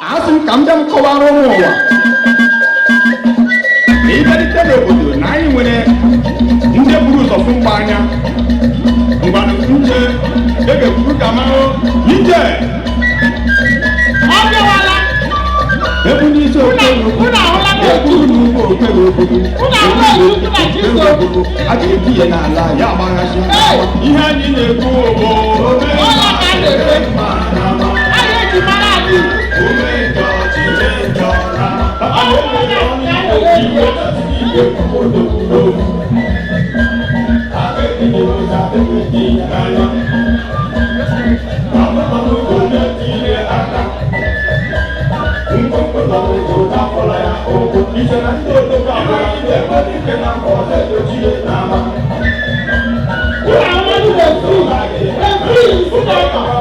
Asị m ka m bịa m kọwara ụmụ ụwa na ịbịarute n'obodo na anyị nwere ndị buru ụzọ fụ mgba anya. Ngwanụ, nje e ga-ekwuru ka marụ ije. Ọ bịawala. Ebu n'isi oke. Unu ahụla na ebu n'ugbo oke n'obodo. Unu ahụla Ojukwu na Chisom. A ga-ebu ya n'ala ya agbaghasị. Ihe anyị na-ekwu bụ Ọya ka a na-eme. Anyị eji mara ala Igbo. Unu ahụla ndị referee. Referee senator.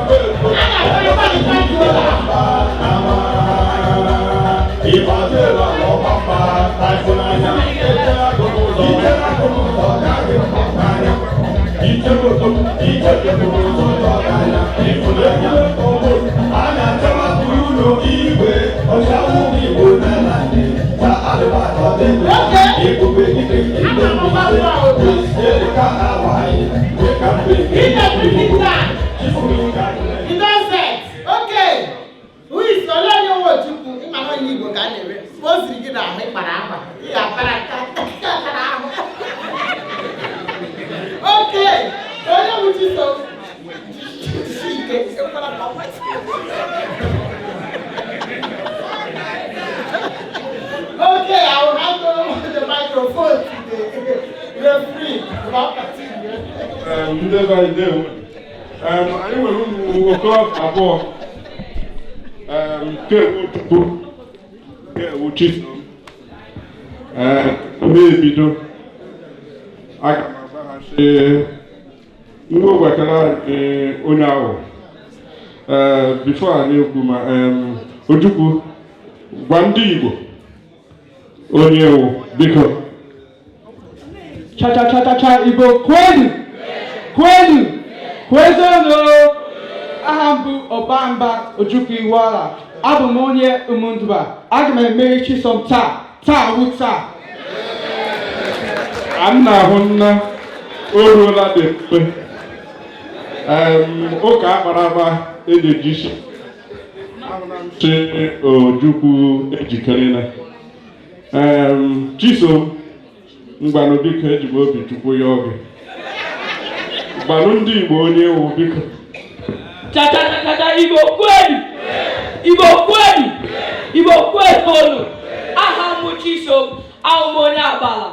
A na-akpọ ya $45. In the time. You don set. Okay. Who is Olonye Ojukwu? Ịma na onye Igbo ka a na-eme. O ziri gị n'ahụ ịkpara akwa. Ị ga-akpara aka akpara ahụ. Okay. Onye bụ Chisom? Jisie ike. Ekwela ka ọ gbasie. Okay, I will hand over the microphone to the referee. Continue. Ndị be anyị, ndewo. Anyị nwere ụmụ okorobịa abụọ, nke ewu Ojukwu, nke ewu Chisom. Ee, onye ebido, aga m agwa ha sị ndị gwakara anyị onye ahụ. Ee, before anyị ekwu ma Ojukwu, gwa ndị Igbo onye ewu, biko. Cha cha cha cha cha, Igbo kwenu! Kwenu! Kwezuonu! Aha m bụ Ọbamba Ojukwu Iwala. Abụ m onye Ụmụndụba. Aga m emeri Chisom taa. Taa wụ taa. A na-ahụ nna o ruola dị mkpe. Ụka akpara ama eji eji isi sị Ojukwu ejikerela. Chisom, ngwanụ, biko, eji m obi Chukwu ya gị, gbanụ ndị Igbo onye ewu, biko. Cha cha cha cha cha, Igbo kwenu! Igbo kwenu! Igbo kwenu! Aha m Chisom, ahụ m onye Agbala.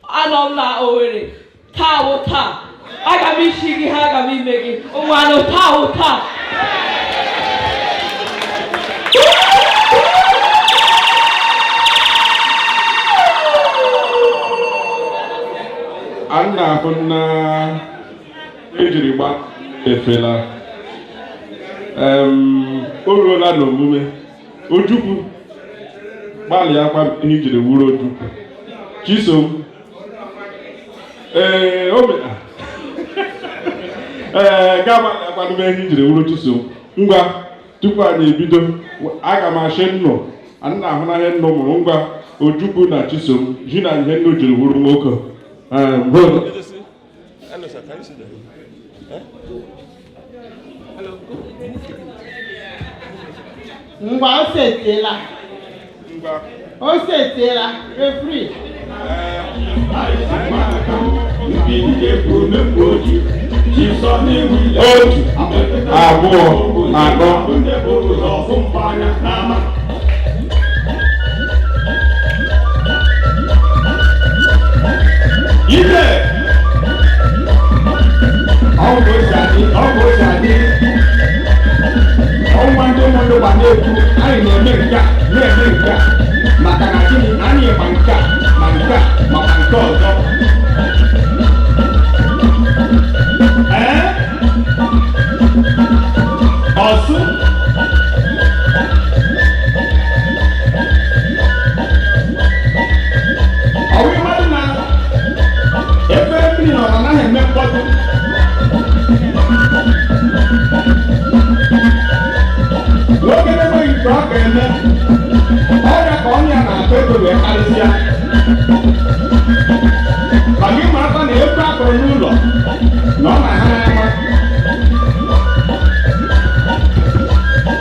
Anọ m na Owerri. Taa wụ taa. Aga m isi gị ha, aga m ime gị. Ngwanụ, taa wụ taa. A na-ahụ na ejiri gba efela. O ruola n'omume. Ojukwu, gbalịakwa ihe ijiri wuru Ojukwu. Chisom, ee, o mere, ee, ga gbalịakwa n'ime ihe ijiri wuru Chisom. Ngwa, tupu anyị ebido, aga m achị nnụ anyị na-ahụ na ihe nnụ mụrụ. Ngwa, Ojukwu na Chisom, ji na ihe nnụ jiri wuru nwoke. Hold. Hello, sir. Can you see them? Eh? Ngwa, ose etiela. Ngwa. Ose etiela. Referee. Otu, abụọ, atọ. Ije ọgwụ o si adị, ọgwụ o si adị, ọnwa ndị ụmụndụ gba na-ekwu, anyị na-eme nke a, na-eme nke a, maka na gịnị? Anyị ma nke a, ma nke a, makwa nke ọzọ. Ee, ọsụ ọwụ mmadụ na efere mmiri na ọ anaghị eme mkpọtụ. Nwoke na-enweghị nke ka ọ ga-eme. Ọrịa ka ọnya na-atọ ego wee karịsịa. Maka ịma aka na ekwe akụrụ n'ụlọ na ọ na-aha ama.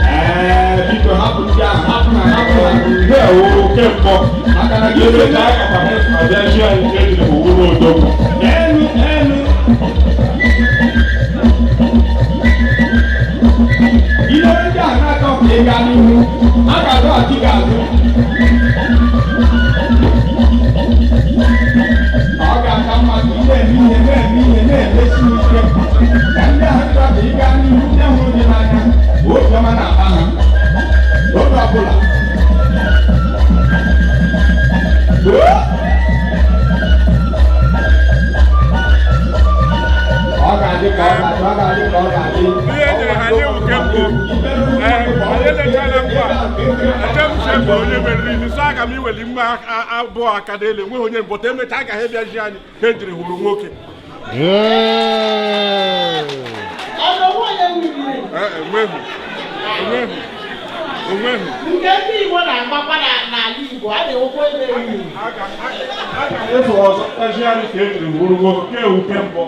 Ee, biko hapụ ndị ahụ, hapụ na hapụ na. Nke a wụ oke mbọ. Maka na gị Ebe ka a kakwa ha abịa chi anyị nke ejiri owuru odogwu. Enu enu. Ile ndị ahụ na-atọ ka ị gaa n'ihu, a ga-adọghachi gị azụ. Ọ ga-aka mma ka ị na-eme ihe na-eme ihe na-emesi ike. Ka ndị ahụ chọrọ ka ị gaa n'ihu ndị hụrụ gị n'anya, obiọma na-akpa ha. Oge ọbụla. Gboo! Ọ ga-adị ka ọ ga-adị, ọ ga-adị ka ọ ga-adị. Ihe e nyere ha nye nke mbụ. Ee, anyị elechala mgbe a. Eche m che bụ onye meriri nụ, so aga m iweli mgbe abụọ aka n'elu, enweghị onye mbọta emechaa agaghị ịbịa ji anyị ha ejiri hụrụ nwoke. Ọ bụ onwe onye wuli. Ee, enweghị. Enweghị. Enweghị. Nke ndị Igbo na-agbakwa n'ala Igbo, a na-enwekwa ebe ewuri. A ga-efu ọzọ kpazi anyị ka ejiri hụrụ nwoke nke ewu nke mbụ.